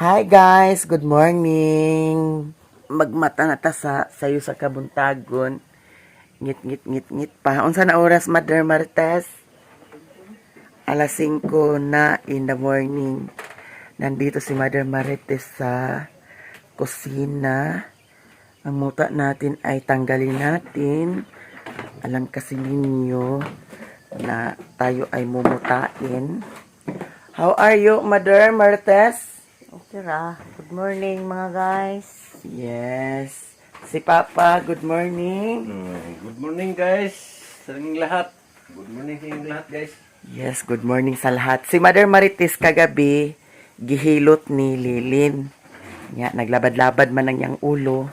Hi guys, good morning. Magmata na ta sa sayo sa kabuntagon. Ngit ngit ngit ngit pa. Unsa na oras, Mother Martes? Alas 5 na in the morning. Nandito si Mother Marites sa kusina. Ang muta natin ay tanggalin natin. Alam kasi ninyo na tayo ay mumutain. How are you, Mother Marites? Okay ra. Good morning, mga guys. Yes. Si Papa, good morning. Good morning, guys, sa inyong lahat. Good morning sa inyong lahat, guys. Yes, good morning sa lahat. Si Mother Marites kagabi, gihilot ni Lilin. Nya, naglabad-labad man ang iyang ulo.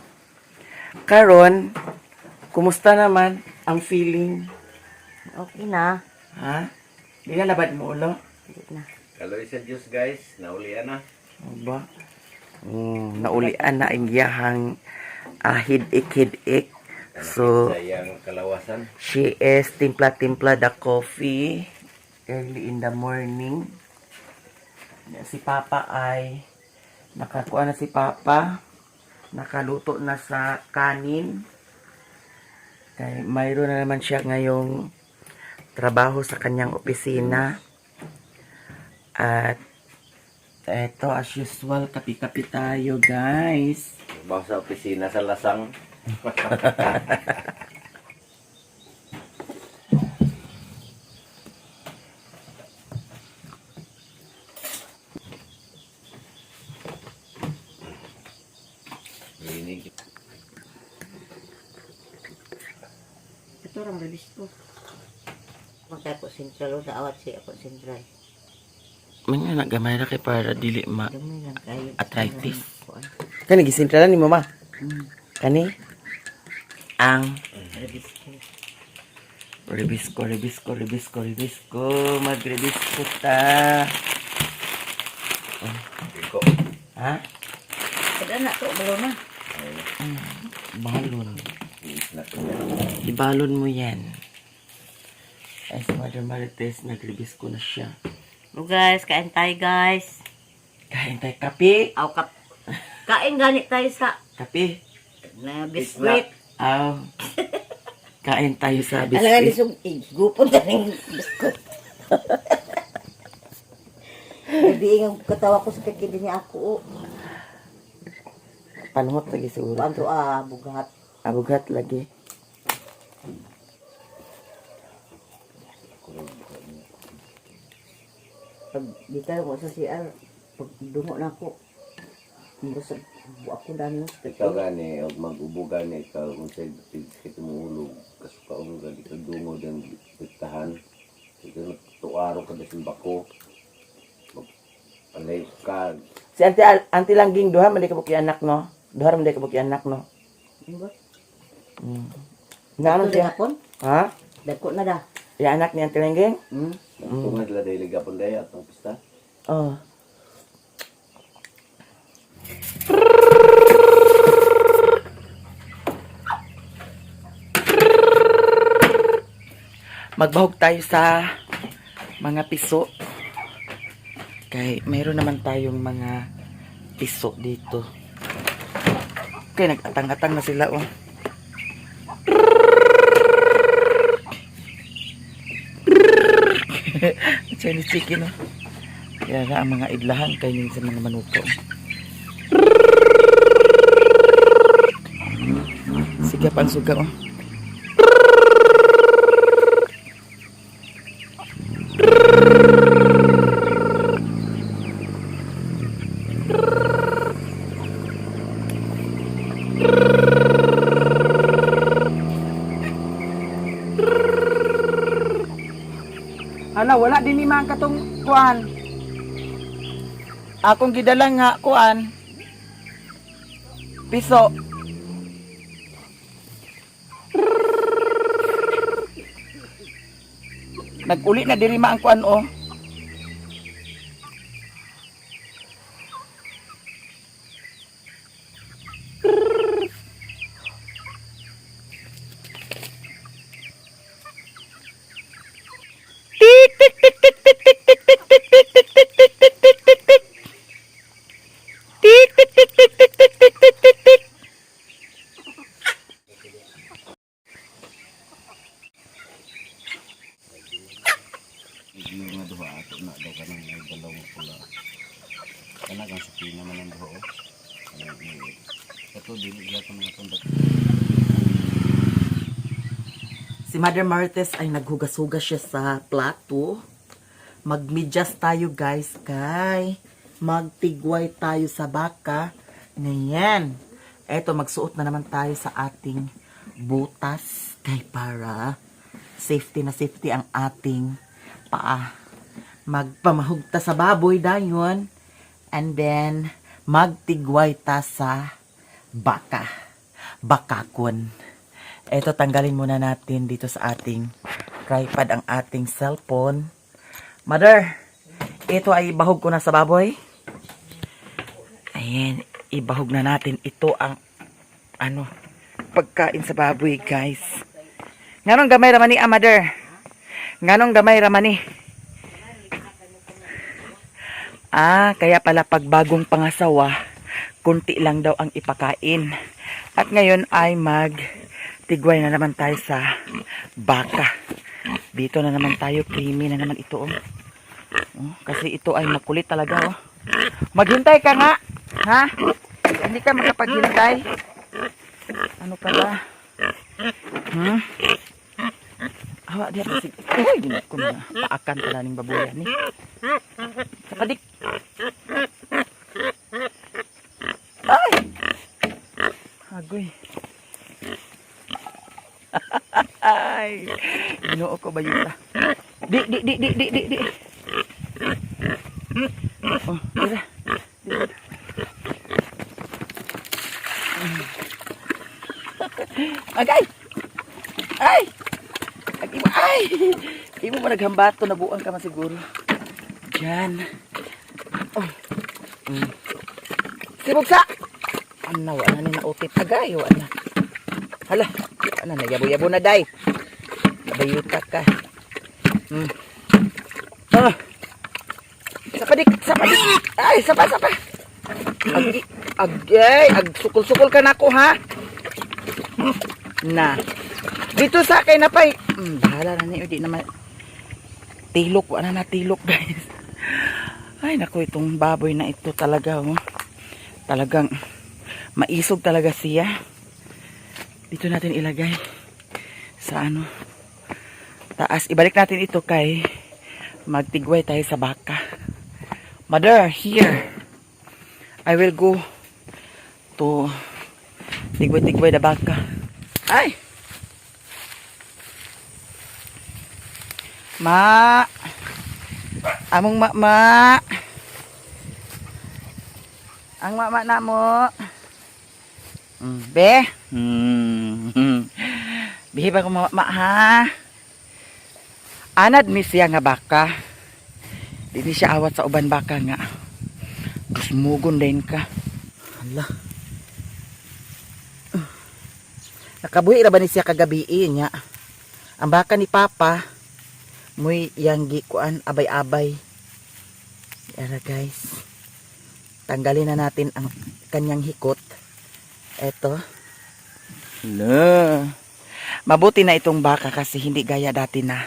Karon, kumusta naman ang feeling? Okay na. Ha? Di na labad mo ulo? Hindi na. Kaloy sa Diyos, guys, naulian na. Ano ba? Naulian na ang iyahang headache, headache. So, Sa iyang kalawasan. she is timpla-timpla the coffee early in the morning. Si Papa ay nakakuha na si Papa. Nakaluto na sa kanin. Kay mayroon na naman siya ngayong trabaho sa kanyang opisina. At eto, as usual, kape-kape tayo, guys. Bawa sa opisina sa Lasang. Rinig. Ito lang release ko. Magkaya po sentral o naawat siya po sentral. Mga nagamay ra kay para dili ma Gamay lang kayo. Arthritis. Kani gisintralan ni mama. Kani ang Release ko. Rebisco, rebisco, rebisco, rebisco. Magrebisco ta. Iko. Ha? Kada na to, balo na. Balon. Na to yan. Ibalon mo yan. Ay, si Mother Marites, nagrebisco na siya. Oh guys, kain tayo, guys. Kain tayo kape. Aw kap. Kain ganit tayo sa Kape. na biskwit. Aw. Kain tayo sa Alam nga biscuit. lisog igupon ta ning biskwit. Gabi ang katawa ko sa kakidi niya ako. Oh. Panumot lagi siguro. Kuan to ah, bugat. Abugat lagi. Pag di tayo ko sa CR, pag dungo na ako, basta ako dami mo. Ikaw gani, og mag-ubo gani, ikaw kung sa sakit mo ulo, kasukaon ka, di ka dungo din, pitahan. Ikaw tuaro ka sa bako. Alay ka. Si Auntie, Auntie Langging, duha man di ka buki anak, no? Duha man di ka buki anak, no? Ano ba? Na ano Ito siya? gapon? Ha? Dagko na da. Ya anak ni Auntie Langging? Hmm. Kung nga dila dahil gapon dahil atong pista. Oh. Magbahog tayo sa mga piso. Kay mayroon naman tayong mga piso dito. Kay nag-atang-atang na sila, oh. Chinese chicken, oh. Kaya na ang mga idlahan kay ning sa mga manuko. Sige pa ang suga, oh. Hala, wala din ni man katong kuan. Akong gidala nga kuan. Piso. Naguli na diri ma ang kuan, oh. Tik tik tik tik tik tik tik tik tik tik tik tik tik tik tik tik. Kanang suki naman ang buho. Kato dili gyapon mga pundak. Si Mother Martes ay naghugas-hugas siya sa plato. Magmedyas tayo, guys, kay magtigway tayo sa baka. Ngayon, eto, magsuot na naman tayo sa ating butas kay para safety na safety ang ating paa. Magpamahugta sa baboy dayon and then magtigway ta sa baka. Bakakon. Eto, tanggalin muna natin dito sa ating tripod ang ating cellphone. Mother, ito ay ibahog ko na sa baboy. Ayan, ibahog na natin. Ito ang, ano, pagkain sa baboy, guys. Nganong gamay raman ni, ah, mother? Nganong gamay raman ni? Ah, kaya pala pag bagong pangasawa, kunti lang daw ang ipakain. At ngayon ay magtigway na naman tayo sa baka. Dito na naman tayo, creamy na naman ito, oh. Oh, kasi ito ay makulit talaga, oh. Maghintay ka nga, ha? Hindi ka makapaghintay. Ano ka ba? Awa, diya kasi. Uy, ginoo ko na. Paakan pala ning babuya ni. Kapadik. Ay! Agoy. Ay! Ginoo ko bayuta. Di, di, di, di, di, di, di. Oh, dira. Dira. Agay! Ay! Ag imo ay! Imo mo naghambato, nabuang ka man siguro. Diyan. Oh. Sibugsa! Ano, wala ni nautip. Agay, wala. Hala, ano na, yabo-yabo na, day. Bayuta ka. Ah. Sapadik, sapadik. Ay, sapa, sapa. Ag, ag, ay, ag, sukol-sukol ka na ako, ha? Na. Dito sa kay na pay. Bahala na niyo, di naman. Tilok, wala na tilok, guys. Ay, naku, itong baboy na ito talaga, oh. Talagang maisog talaga siya. Dito natin ilagay sa ano taas. Ibalik natin ito kay magtigway tayo sa baka. Mother, here. I will go to tigway-tigway the baka. Ay! Ma! Among mama! Ang mama na mo. Be? Bihi ba ko mama ha? Anad ni siya nga baka. Di siya awat sa uban baka nga. Dusmugon din ka. Hala. Nakabuhi ra ba ni siya kagabi niya? Ang baka ni Papa muy yang gikuan abay-abay. Yara, guys. Tanggalin na natin ang kanyang hikot. Eto. Hala. Mabuti na itong baka kasi hindi gaya dati na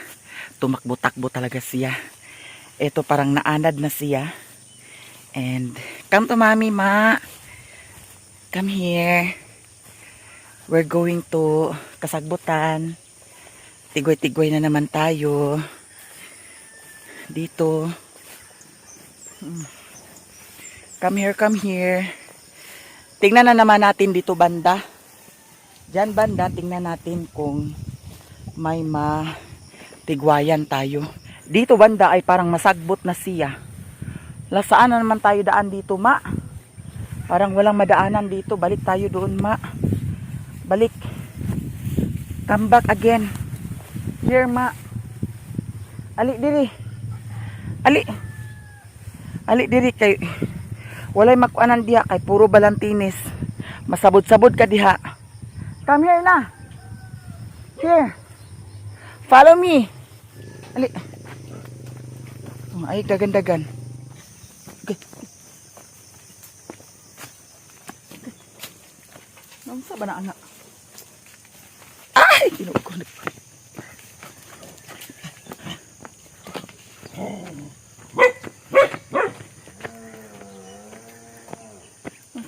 tumakbo-takbo talaga siya. Ito parang naanad na siya. And come to mommy, ma. Come here. We're going to kasagbutan. Tigoy-tigoy na naman tayo. Dito. Come here, come here. Tingnan na naman natin dito banda. Diyan banda, tingnan natin kung may matigwayan tayo. Dito banda ay parang masagbot na siya. Lasaan na naman tayo daan dito, ma? Parang walang madaanan dito. Balik tayo doon, ma. Balik. Come back again. Here, ma. Ali, diri. Ali. Ali, diri kay walay makuanan diha kay puro balantinis. Masabod-sabod ka diha. Come here na. Here. Follow me. Ali. Oh, ay, dagan-dagan. Okay. Naunsa ba na anak? Ay, Ginoo ko.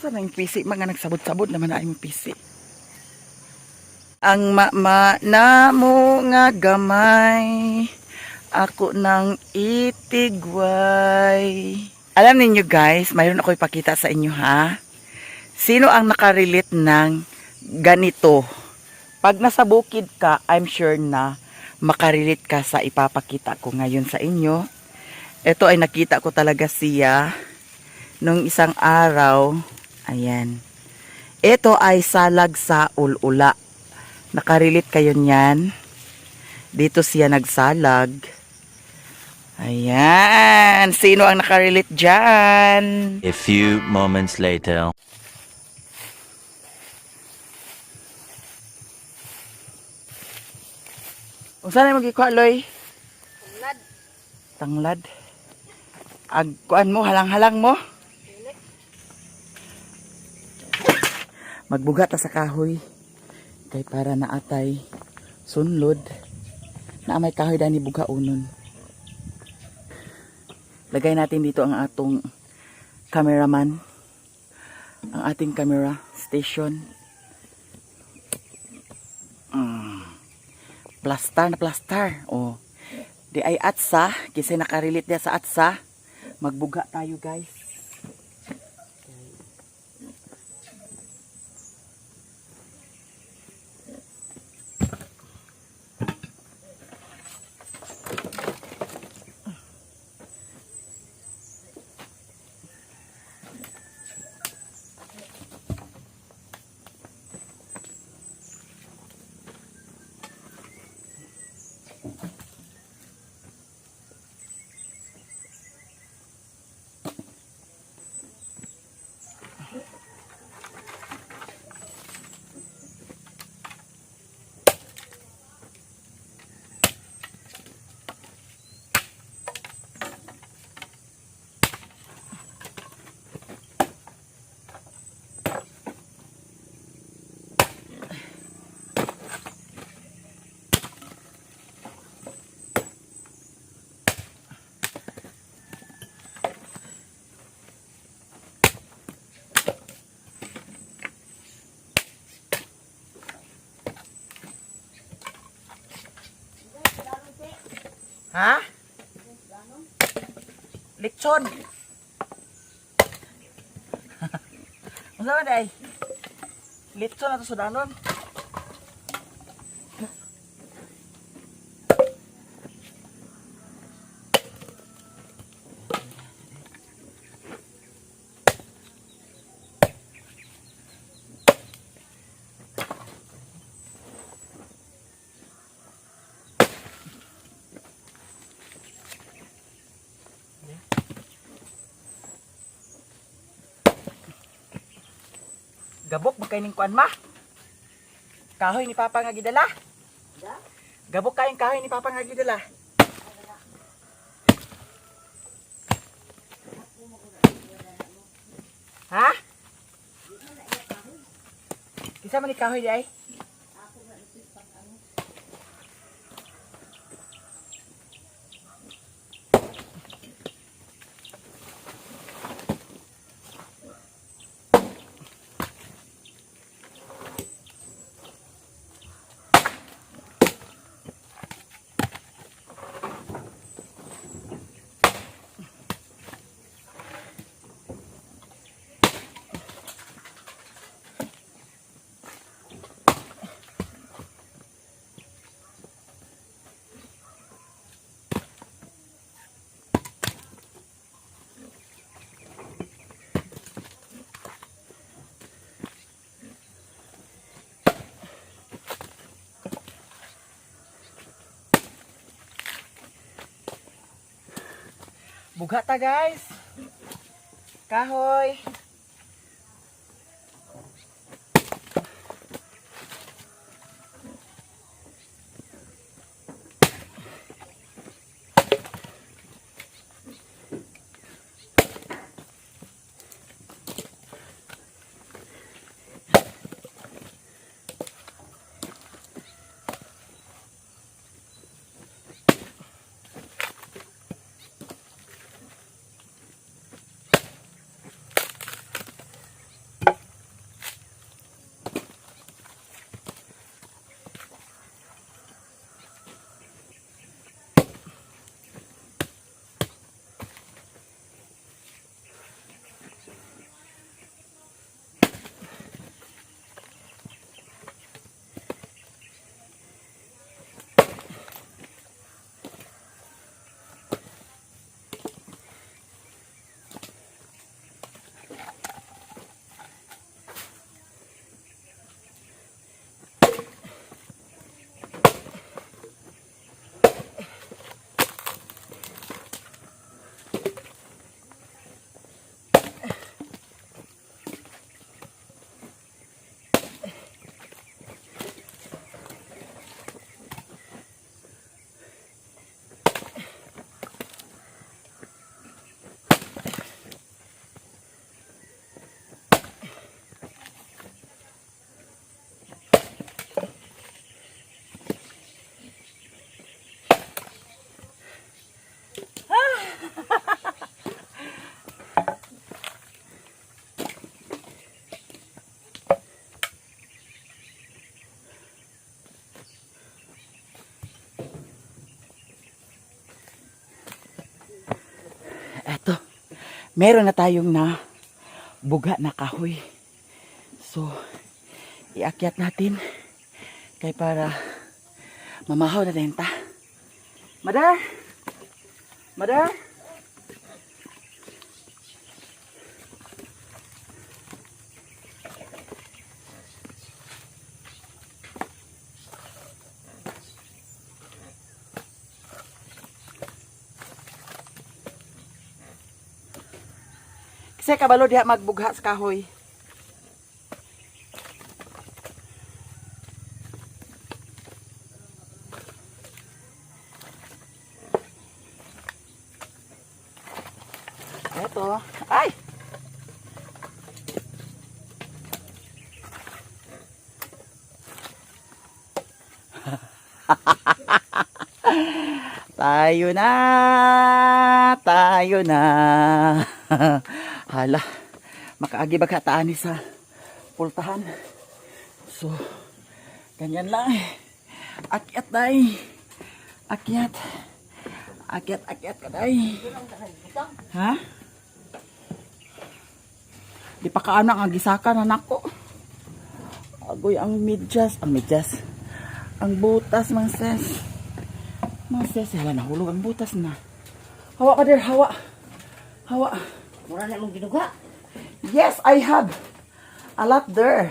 Saan ang PC? Mga nagsabot-sabot naman na imong PC. Ang mama na mo nga gamay, ako nang itigway. Alam ninyo guys, mayroon ako ipakita sa inyo ha. Sino ang nakarelate ng ganito? Pag nasa bukid ka, I'm sure na makarelate ka sa ipapakita ko ngayon sa inyo. Ito ay nakita ko talaga siya nung isang araw. Ayan. Ito ay salag sa ulula. Nakarelate kayo niyan. Dito siya nagsalag. Ayan. Sino ang nakarelate dyan? A few moments later. Unsa na magikuha, Loy? Tanglad. Tanglad. Ag kuan mo, halang-halang mo. Magbuga ta sa kahoy kay para naatay sunlod. Na may kahoy dani buga unon. Lagay natin dito ang atong cameraman. Ang ating camera station. Plastar na plastar. Oh. Di ay atsa, kasi nakarelate niya sa atsa. Magbuga tayo, guys. Ha? Lechon. Unsa man day? Lechon ato sudanon. Gabok ba kay ning kuan ma? Kahoy ni Papa nga gidala. Gabok kayong kahoy ni Papa nga gidala. Ha? Kisa man ni kahoy di ay? Bugha ta guys. Kahoy. Meron na tayong na buga na kahoy. So, iakyat natin kay para mamahaw na din ta. Mother! Mother! Kasi kabalo diha magbugha sa kahoy. Eto. Ay! Tayo na, tayo na. Hala, makaagi ba ka taani sa pultahan? So, ganyan lang eh. Akyat day. Akyat. Akyat, akyat ka day. Ha? Di pa kaana ang gisaka na nako. Agoy ang medyas, ang medyas. Ang butas, mga sis. Mga sis, wala nahulog ang butas na. Hawa ka der, hawa. Hawa. Mura na mong ginuga. Yes, I have a lot there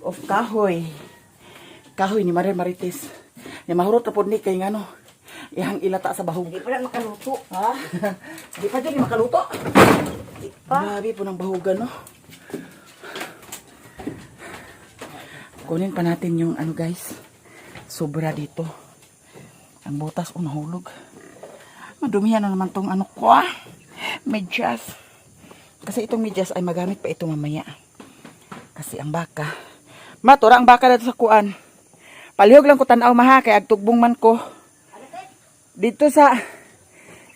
of kahoy. Kahoy ni Mother Marites. Ni mahurot na pod ni kay ngano. Ihang ilata sa bahog. Hindi pa na makaluto. Ha? Di pa dyan, di makaluto. Pa? Grabe po ng bahugan, no? Kunin pa natin yung ano, guys. Sobra dito. Ang butas, oh, nahulog. Madumihan na naman tong ano ko, ah. Medyas. Kasi itong medyas ay magamit pa ito mamaya. Kasi ang baka. Matura ang baka dito sa kuan. Palihog lang ko tanaw maha kay agtugbong man ko. Dito sa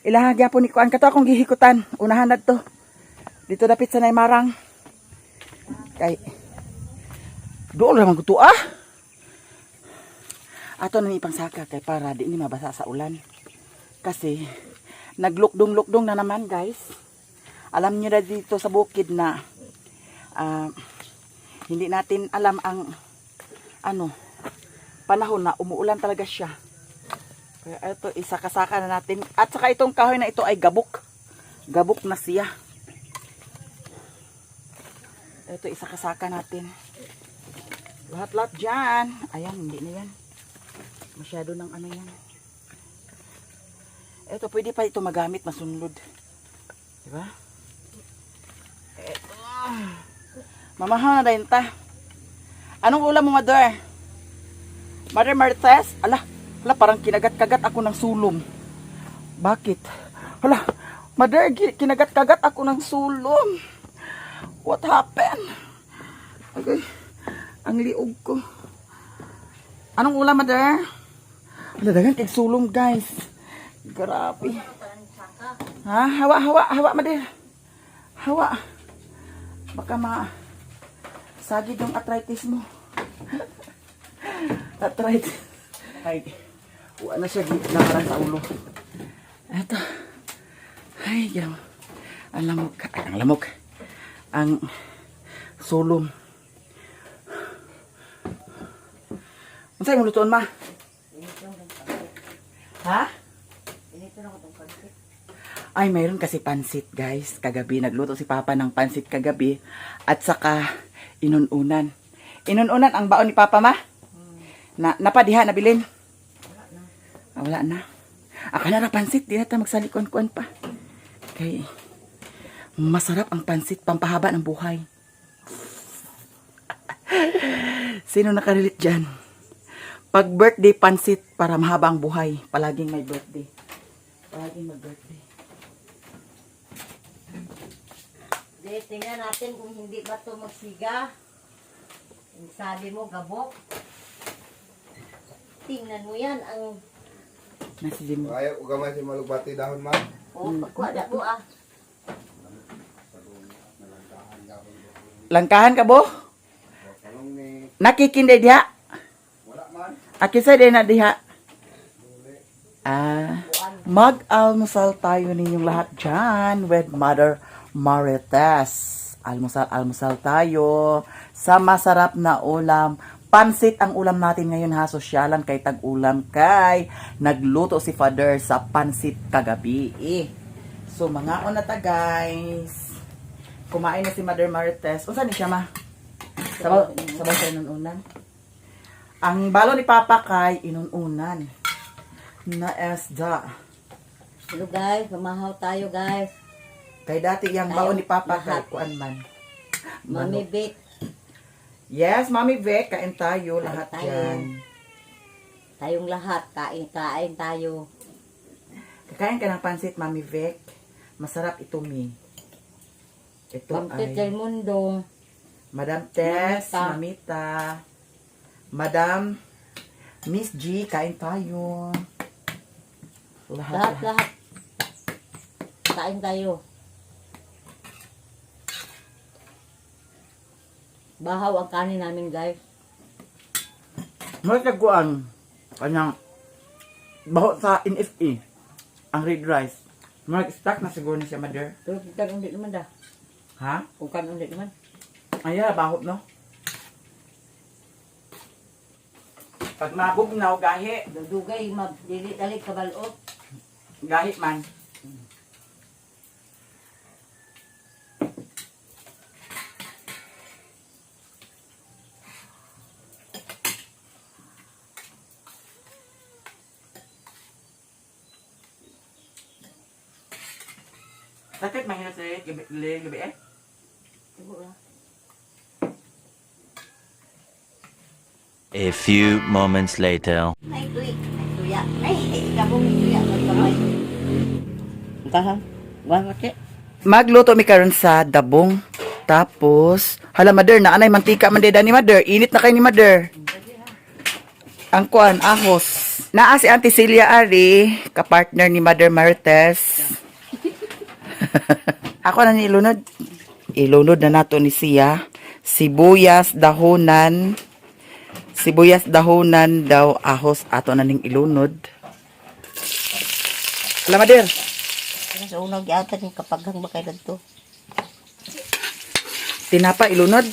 ilaha gyapon ni kuan kato akong gihikutan. Unahan na to. Dito dapit sa Naymarang. Kay dool ra man ko to ah. Ato na ni ipangsaka kay para di ni mabasa sa ulan. Kasi naglukdong-lukdong na naman, guys. Alam niyo na dito sa bukid na hindi natin alam ang ano panahon na umuulan talaga siya. Kaya ito, isakasaka na natin. At saka itong kahoy na ito ay gabok. Gabok na siya. Ito, isakasaka natin. Lahat-lahat dyan. Ayan, hindi na yan. Masyado ng ano yan. Ito, pwede pa ito magamit, masunlod. Diba? Ito. Mamahaw na din ta. Anong ulam mo, Mother? Mother Marites? Ala, ala, parang kinagat-kagat ako ng sulom. Bakit? Hala, Mother, kinagat-kagat ako ng sulom. What happened? Okay, ang liog ko. Anong ulam, Mother? Ala, dagan kay sulom, guys. Grabe. Ha? Hawa, hawa, hawa, Mother. Hawa. Baka ma sagid yung arthritis mo. Arthritis. Ay, wala na siya nakarang sa ulo. Eto. Ay, ginawa. Ang lamok. Ay, ang lamok. Ang sulom. Unsa imong lutuon, ma? Ha? Inito na ko itong pansit. Ay, mayroon kasi pansit, guys. Kagabi, nagluto si Papa ng pansit kagabi. At saka, inununan. Inununan ang baon ni Papa, ma? Na, napadiha, nabilin? Wala na. Ah, wala na. Akala na pansit, di na tayo magsalikuan-kuan pa. Kay, masarap ang pansit, pampahaba ng buhay. Sino nakarelate dyan? Pag birthday pansit, para mahaba ang buhay. Palaging may birthday. Palaging mag-birthday. Di, tingnan natin kung hindi ba ito magsiga. Yung sabi mo, gabok. Tingnan mo yan, ang... Nasa gym. Ayaw ko gamay si malugbati dahon ma. Oh, pagkuha na po ah. Langkahan ka bo? Kalong ni Nakikinday diha? wala man. Akisa day na diha? Ah, Kuan, Mag-almusal tayo ninyong lahat dyan with Mother Marites. Almusal, almusal tayo sa masarap na ulam. Pansit ang ulam natin ngayon ha, sosyalan kay tag-ulam kay nagluto si Father sa pansit kagabi. Eh. So mga na ta guys. Kumain na si Mother Marites. Unsa ni siya ma? Sabaw, sabaw sa inununan. Ang balo ni Papa kay inununan na esda. Hello guys, pamahaw tayo guys. Kay dati yang Tayo baon ni Papa kay lahat. kuan man. Mami Vic, Yes, Mami Vic, kain tayo lahat tayo. yan. Tayong lahat, kain-kain tayo. Kakain ka ng pansit, Mami Vic. Masarap ito, Mi. Ito Pampit ay del mundo. Madam Tess, Mamita. Mamita, Madam Miss G, kain tayo. Lahat, lahat. Lahat-lahat. Kain tayo. Bahaw ang kanin namin guys. May tagkuan, kanyang baho sa NFE, ang red rice. Mag-stack na siguro ni siya, Mother. Pero kung kan ulit naman da. Ha? Kung kan ulit naman. Ay, bahot, no? Pag mabugnaw, gahi. Dugay, mag dili dali kabalot. Gahi man. Sakit mahina sa gabi, gabi eh. Tugo ra. A few moments later. Ay, tuy. Ay, tuya. Ay, ikabong tuya. Magkamay. Kaha? Wa ke? Magluto mi karon sa dabong. Tapos, hala mother, naanay mantika man day ni mother. Init na kay ni mother. Ang kuan ahos. Naa si Auntie Celia Ari, kapartner ni Mother Marites. Ako na ni ilunod. Ilunod na nato ni siya. Sibuyas, dahonan. Sibuyas, dahonan daw ahos ato na ning ilunod. Hala mother. Sa unang giatan yung kapaghang ba kay to? Tinapa ilunod.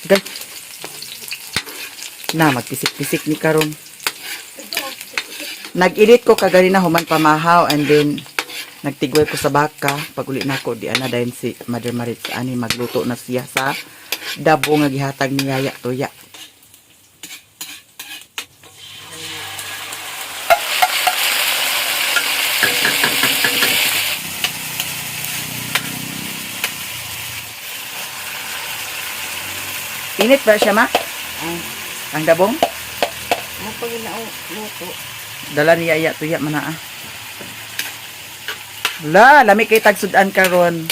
Gal. Na magpisik-pisik ni karon. Nag-edit ko kaganina human pamahaw and then nagtigway ko sa baka pag uli nako di ana dayon si Mother Maritz ani magluto na siya sa dabo nga gihatag ni Yaya Tuya. Init ba siya ma? Ay, Ang dabong? mo pag luto. Dala ni Yaya Tuya man ah. La, lami kay tagsudan karon.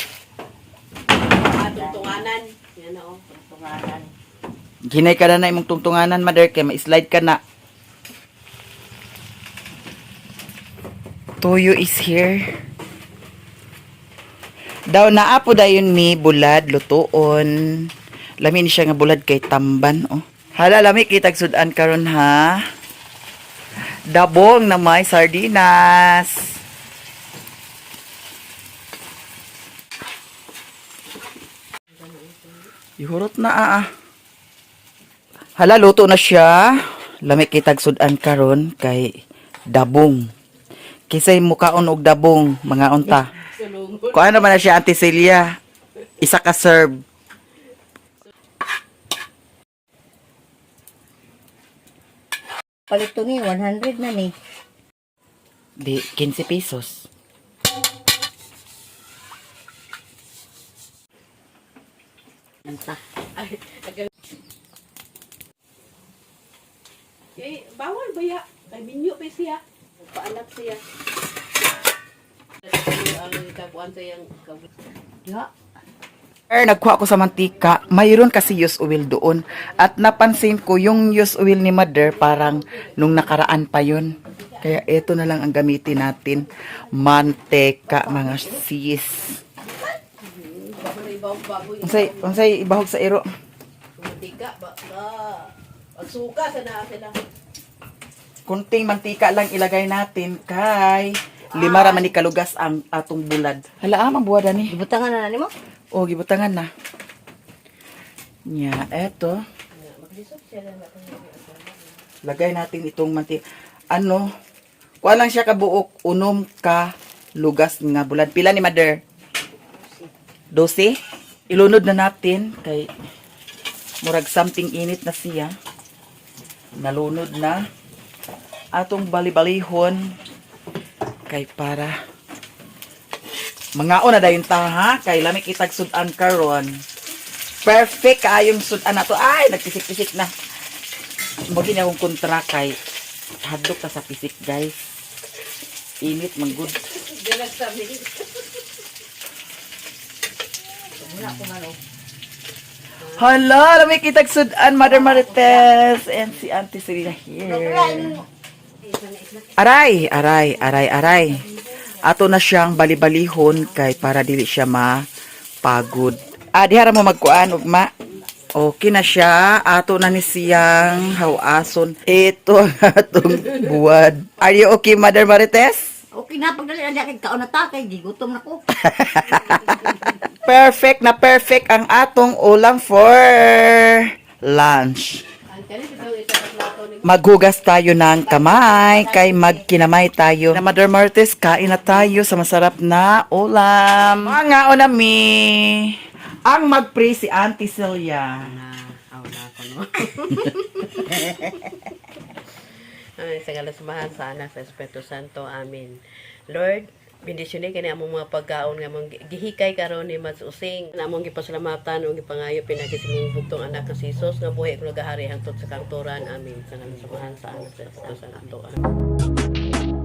Tungtunganan. Yan o. Tunganan. Hinay ka na na imong tungtunganan, mother, kay ma-slide ka na. Tuyo is here. Daw naa po dayon mi bulad lutuon. Lami ni siya nga bulad kay tamban oh. Hala lami kitag sudan karon ha. Dabong na may sardinas. Ihurot na ah. Ah. Hala, luto na siya. Lami kitag sudan karon kay dabong. Kisay mukaon og dabong, mga unta. Kung ano man na siya, Auntie Celia. Isa ka serve. Palito ni 100 na ni. Di, 15 pesos. Anta. Eh, bawal ba ya? Kay minyo pa siya. Paanak siya. Ang kabuan sa iyang Diha. Nagkuha ko sa mantika, mayroon kasi use oil doon. At napansin ko, yung use oil ni Mother, parang nung nakaraan pa yun. Kaya ito na lang ang gamitin natin. Mantika, mga sis. Baboy ibahog baboy. Unsay ibahog sa iro? Mantika ba? Pagsuka sa naa sila. Kunting mantika lang ilagay natin kay Lima ra man ni kalugas ang atong bulad. Hala ah, mabuwada ni. Gibutangan na nimo? O, gibutangan na. Nya, eto. Lagay natin itong manti. Ano? Kuha lang siya kabuok. 6 ka lugas nga bulad. Pila ni mother? 12. Ilunod na natin kay murag something init na siya. Nalunod na. Atong bali-balihon kay para mangaon na dayon ta ha kay lami kitag sud-an karon. Perfect kaayong sud-an nato. Ay, nagpisik-pisik na. Mo gini akong kontra kay hadlok ta sa pisik, guys. Init man gud. Hala, lami kitag sud-an, Mother Marites and si Auntie Serena here. Aray, aray, aray, aray. Ato na siyang balibalihon kay para dili siya mapagod. Ah, dihara mo magkuan ugma. Okay na siya. Ato na ni siyang hawason. Ito ang atong buwad. Are you okay, Mother Marites? Okay na pagdali na kay kaon na ta kay gigutom na ko. Perfect na perfect ang atong ulam for lunch. Maghugas tayo ng kamay kay magkinamay tayo. Na Mother Martes, kain na tayo sa masarap na ulam. Mga onami. Ang mag-pray si Auntie Celia. Na, aw na ako no. Ay, sa ngalan sa Anak sa Espiritu Santo. Amen. Lord, bendisyon kini among mga pagkaon nga among gihikay karon ni Mads Using. Na among gipasalamatan ug gipangayo pinagi sa imong bugtong anak nga si Jesus nga buhi ug nagahari hangtod sa kangturan. Amen. Sa ngalan sa Anak sa Espiritu Santo. Amen.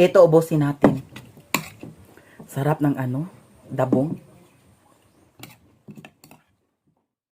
Ito ubusin natin. Sarap ng ano, dabong.